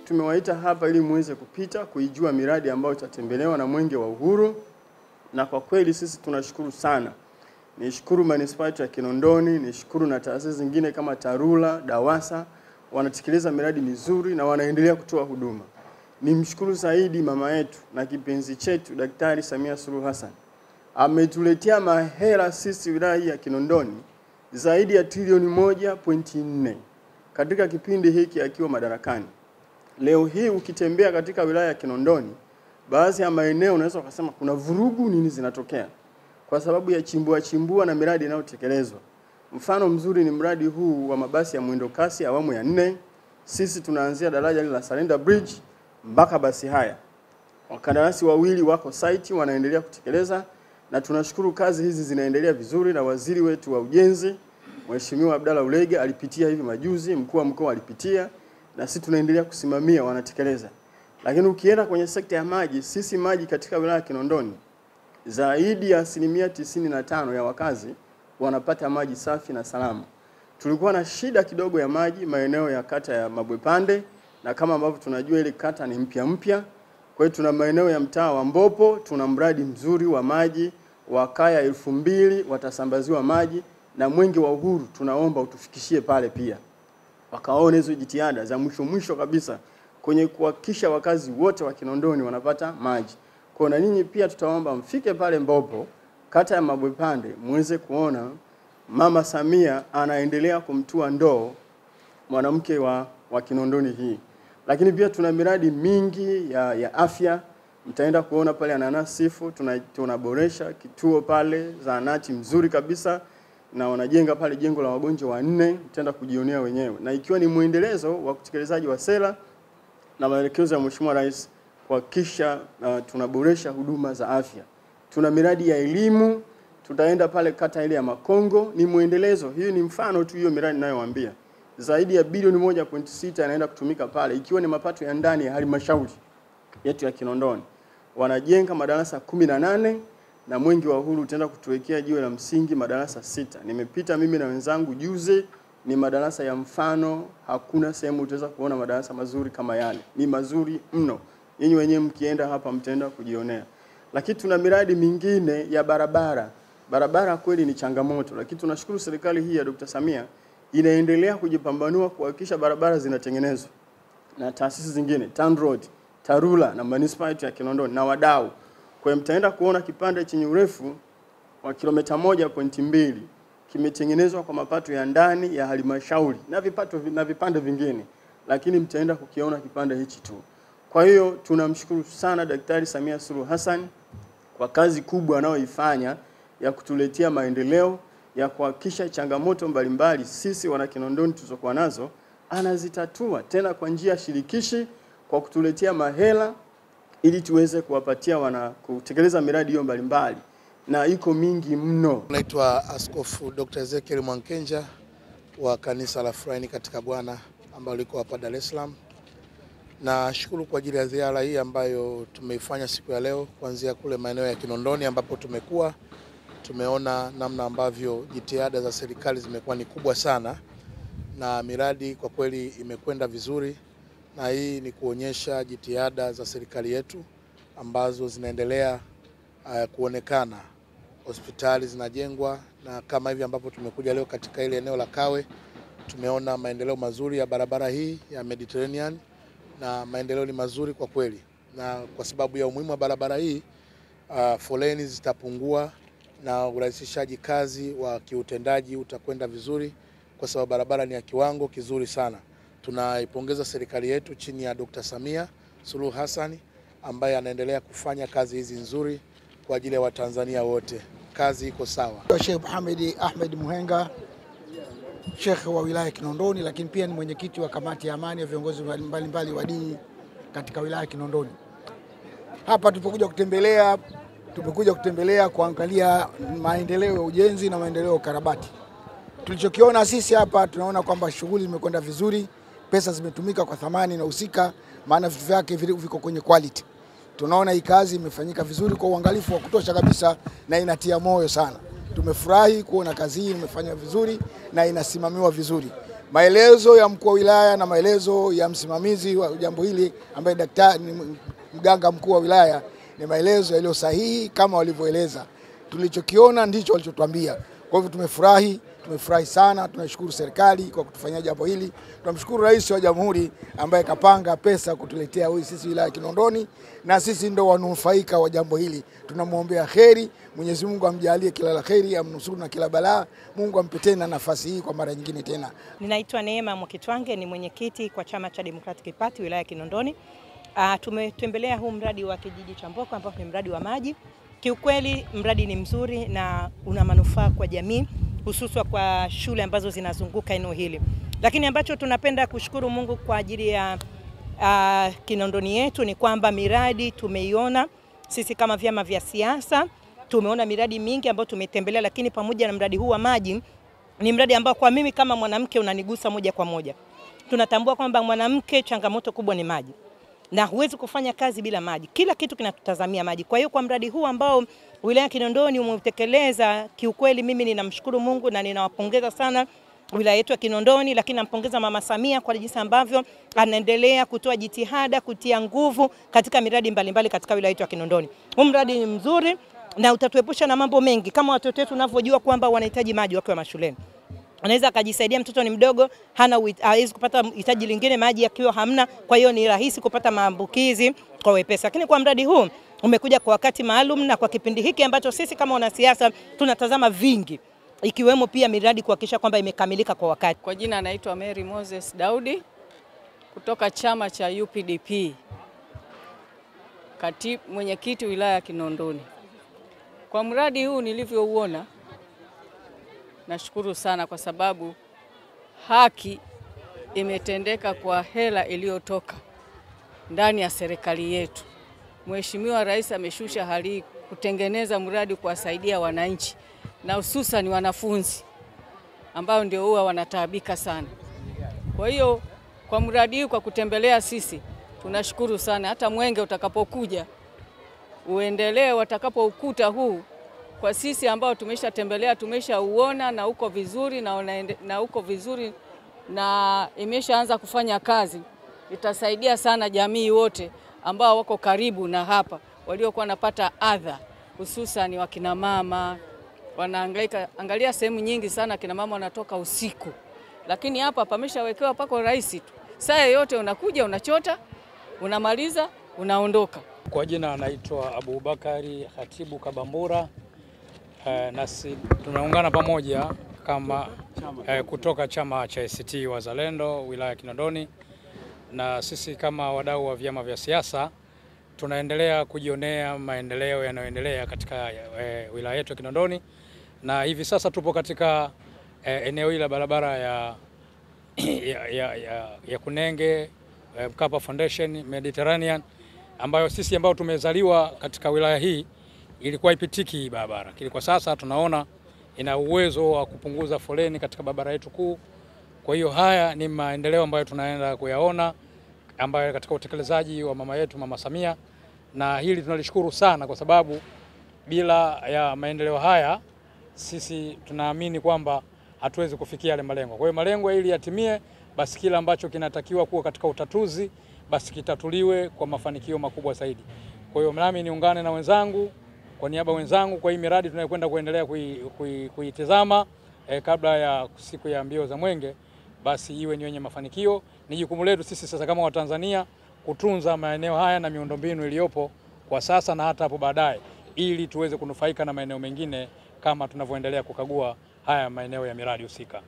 Tumewaita hapa ili muweze kupita kuijua miradi ambayo itatembelewa na Mwenge wa Uhuru, na kwa kweli sisi tunashukuru sana. Nishukuru manispaa ya Kinondoni, nishukuru na taasisi zingine kama TARURA, DAWASA, wanatekeleza miradi mizuri na wanaendelea kutoa huduma. Nimshukuru zaidi mama yetu na kipenzi chetu Daktari Samia Suluhu Hassan. Ametuletea mahela sisi wilaya ya Kinondoni zaidi ya trilioni 1.4 katika kipindi hiki akiwa madarakani. Leo hii ukitembea katika wilaya ya Kinondoni, baadhi ya maeneo unaweza kusema kuna vurugu nini zinatokea kwa sababu ya chimbua chimbua na miradi inayotekelezwa. Mfano mzuri ni mradi huu wa mabasi ya mwendo kasi awamu ya 4. Sisi tunaanzia daraja la Selander Bridge mpaka basi haya. Wakandarasi wawili wako site wanaendelea kutekeleza, na tunashukuru kazi hizi zinaendelea vizuri, na waziri wetu wa ujenzi Mheshimiwa Abdalla Ulega alipitia hivi majuzi, mkuu wa mkoa alipitia, na sisi tunaendelea kusimamia wanatekeleza. Lakini ukienda kwenye sekta ya maji, sisi maji katika wilaya ya Kinondoni zaidi ya 95% ya wakazi wanapata maji safi na salama. Tulikuwa na shida kidogo ya maji maeneo ya kata ya Mabwepande, na kama ambavyo tunajua ile kata ni mpya mpya. Kwa hiyo tuna maeneo ya mtaa wa Mbopo, tuna mradi mzuri wa maji wa kaya 2000 watasambaziwa maji, na Mwenge wa Uhuru tunaomba utufikishie pale pia. Wakaone hizo jitihada za mwisho mwisho kabisa kwenye kuhakikisha wakazi wote wa Kinondoni wanapata maji. Kwa na ninyi pia tutaomba mfike pale Mbopo, kata ya Mabwepande, muweze kuona Mama Samia anaendelea kumtua ndoo mwanamke wa Kinondoni hii. Lakini pia tuna miradi mingi ya afya. Mtaenda kuona pale Ananasifu, tunaboresha kituo pale, zahanati mzuri kabisa, na wanajenga pale jengo la wagonjwa 4, mtaenda kujionea wenyewe. Na ikiwa ni muendelezo wa utekelezaji wa sera na maelekezo ya Mheshimiwa Rais kuhakikisha tunaboresha huduma za afya. Tuna miradi ya elimu, tutaenda pale kata ile ya Makongo, ni muendelezo. Hiyo ni mfano tu hiyo miradi ninayowaambia. Zaidi ya bilioni 1.6 inaenda kutumika pale, ikiwa ni mapato ya ndani ya halmashauri yetu ya Kinondoni. Wanajenga madarasa 18 na Mwenge wa Uhuru utaenda kutuwekea jiwe la msingi madarasa 6. Nimepita mimi na wenzangu juzi, ni madarasa ya mfano, hakuna sehemu utaweza kuona madarasa mazuri kama yale. Ni mazuri mno. Nyinyi wenyewe mkienda hapa mtaenda kujionea. Lakini tuna miradi mingine ya barabara. Barabara kweli ni changamoto, lakini tunashukuru serikali hii ya Dr. Samia inaendelea kujipambanua kuhakikisha barabara zinatengenezwa na taasisi zingine, TANROADS, TARURA na manispaa ya Kinondoni na wadau. Kwa hiyo mtaenda kuona kipande chenye urefu wa kilomita 1.2 kimetengenezwa kwa mapato ya ndani ya halmashauri na vipato na vipande vingine, lakini mtaenda kukiona kipande hichi tu. Kwa hiyo tunamshukuru sana Daktari Samia Suluhu Hassan kwa kazi kubwa anayoifanya ya kutuletea maendeleo, ya kuhakikisha changamoto mbalimbali sisi wana Kinondoni tulizokuwa nazo anazitatua, tena kwa njia shirikishi, kwa kutuletea mahela ili tuweze kuwapatia wana kutekeleza miradi hiyo mbalimbali, na iko mingi mno. Naitwa Askofu Dr. Ezekiel Mwankenja wa kanisa la Furaini katika Bwana ambalo liko hapa Dar es Salaam. Na shukuru kwa ajili ya ziara hii ambayo tumeifanya siku ya leo, kuanzia kule maeneo ya Kinondoni ambapo tumekuwa tumeona namna ambavyo jitihada za serikali zimekuwa ni kubwa sana na miradi kwa kweli imekwenda vizuri, na hii ni kuonyesha jitihada za serikali yetu ambazo zinaendelea kuonekana. Hospitali zinajengwa, na kama hivi ambapo tumekuja leo katika ile eneo la Kawe tumeona maendeleo mazuri ya barabara hii ya Mediterranean, na maendeleo ni mazuri kwa kweli, na kwa sababu ya umuhimu wa barabara hii foleni zitapungua na urahisishaji kazi wa kiutendaji utakwenda vizuri, kwa sababu barabara ni ya kiwango kizuri sana. Tunaipongeza serikali yetu chini ya Dr. Samia Suluhu Hassan ambaye anaendelea kufanya kazi hizi nzuri kwa ajili ya Watanzania wote. Kazi iko sawa. Sheikh Muhammad Ahmed Muhenga, Sheikh wa wilaya Kinondoni, lakini pia ni mwenyekiti wa kamati ya amani ya viongozi mbalimbali wa dini katika wilaya Kinondoni. Hapa tumekuja kutembelea kuangalia maendeleo ya ujenzi na maendeleo ya ukarabati. Tulichokiona sisi hapa, tunaona kwamba shughuli zimekwenda vizuri, pesa zimetumika kwa thamani na husika, maana vitu vyake viko kwenye quality. Tunaona hii kazi imefanyika vizuri kwa uangalifu wa kutosha kabisa na inatia moyo sana. Tumefurahi kuona kazi hii imefanywa vizuri na inasimamiwa vizuri. Maelezo ya mkuu wa wilaya na maelezo ya msimamizi wa jambo hili ambaye daktari mganga mkuu wa wilaya ni maelezo yaliyo sahihi kama walivyoeleza. Tulichokiona ndicho walichotuambia. Kwa hivyo tumefurahi sana, tunashukuru serikali kwa kutufanyia jambo hili. Tunamshukuru Rais wa Jamhuri ambaye kapanga pesa kutuletea huyu sisi wilaya Kinondoni, na sisi ndo wanufaika wa jambo hili. Tunamuombea kheri, Mwenyezi Mungu amjalie kila la kheri, amnusuru na kila balaa. Mungu ampe tena nafasi hii kwa mara nyingine tena. Ninaitwa Neema Mwakitwange, ni mwenyekiti kwa chama cha Democratic Party wilaya Kinondoni. Tumetembelea huu mradi wa kijiji cha Mboko ambao ni mradi wa maji. Kiukweli mradi ni mzuri na una manufaa kwa jamii, hususan kwa shule ambazo zinazunguka eneo hili. Lakini ambacho tunapenda kushukuru Mungu kwa ajili ya Kinondoni yetu ni kwamba miradi tumeiona sisi kama vyama vya siasa, tumeona miradi mingi ambayo tumetembelea, lakini pamoja na mradi huu wa maji ni mradi ambao kwa mimi kama mwanamke unanigusa moja kwa moja. Tunatambua kwamba mwanamke changamoto kubwa ni maji, na huwezi kufanya kazi bila maji. Kila kitu kinatutazamia maji. Kwa hiyo kwa mradi huu ambao wilaya Kinondoni umeutekeleza, kiukweli mimi ninamshukuru Mungu na ninawapongeza sana wilaya yetu ya Kinondoni, lakini nampongeza Mama Samia kwa jinsi ambavyo anaendelea kutoa jitihada, kutia nguvu katika miradi mbalimbali katika wilaya yetu ya Kinondoni. Huu mradi ni mzuri na utatuepusha na mambo mengi, kama watoto wetu tunavyojua kwamba wanahitaji maji wakiwa mashuleni. Anaweza akajisaidia, mtoto ni mdogo, hana hawezi kupata hitaji lingine maji yakiwa hamna, kwa hiyo ni rahisi kupata maambukizi kwa wepesi. Lakini kwa mradi huu umekuja kwa wakati maalum na kwa kipindi hiki ambacho sisi kama wanasiasa tunatazama vingi, ikiwemo pia miradi kuhakikisha kwamba imekamilika kwa wakati. Kwa jina naitwa Mary Moses Daudi kutoka chama cha UPDP, katibu mwenyekiti wilaya ya Kinondoni. Kwa mradi huu nilivyouona, nashukuru sana kwa sababu haki imetendeka kwa hela iliyotoka ndani ya serikali yetu. Mheshimiwa Rais ameshusha hali kutengeneza mradi kuwasaidia wananchi na hususan wanafunzi ambao ndio huwa wanataabika sana. Kwa hiyo kwa mradi huu, kwa kutembelea sisi tunashukuru sana. Hata mwenge utakapokuja uendelee, watakapoukuta huu, kwa sisi ambao tumeshatembelea, tumeshauona na uko vizuri na uko vizuri na imeshaanza kufanya kazi, itasaidia sana jamii wote ambao wako karibu na hapa, waliokuwa wanapata adha, hususan wakina mama wanahangaika. Angalia sehemu nyingi sana kina mama wanatoka usiku, lakini hapa pameshawekewa pako rahisi tu, saa yote unakuja unachota, unamaliza, unaondoka. Kwa jina anaitwa Abubakari Khatibu Kabambura. Nasi tunaungana pamoja kama kutoka chama cha ACT Wazalendo wilaya Kinondoni, na sisi kama wadau wa vyama vya siasa tunaendelea kujionea maendeleo yanayoendelea katika wilaya yetu ya Kinondoni, na hivi sasa tupo katika eneo hili la barabara ya Kunenge Mkapa Foundation Mediterranean, ambayo sisi ambao tumezaliwa katika wilaya hii ilikuwa ipitiki hii barabara, lakini kwa sasa tunaona ina uwezo wa kupunguza foleni katika barabara yetu kuu. Kwa hiyo haya ni maendeleo ambayo tunaenda kuyaona ambayo katika utekelezaji wa mama yetu Mama Samia, na hili tunalishukuru sana kwa sababu bila ya maendeleo haya sisi tunaamini kwamba hatuwezi kufikia yale malengo. Kwa hiyo malengo ili yatimie, basi kila ambacho kinatakiwa kuwa katika utatuzi basi kitatuliwe kwa mafanikio makubwa zaidi. Kwa hiyo nami niungane na wenzangu, kwa niaba wenzangu, kwa hii miradi tunayokwenda kuendelea kuitazama kabla ya siku ya mbio za mwenge, basi iwe ni wenye mafanikio. Ni jukumu letu sisi sasa kama Watanzania kutunza maeneo haya na miundombinu iliyopo kwa sasa na hata hapo baadaye, ili tuweze kunufaika na maeneo mengine kama tunavyoendelea kukagua haya maeneo ya miradi husika.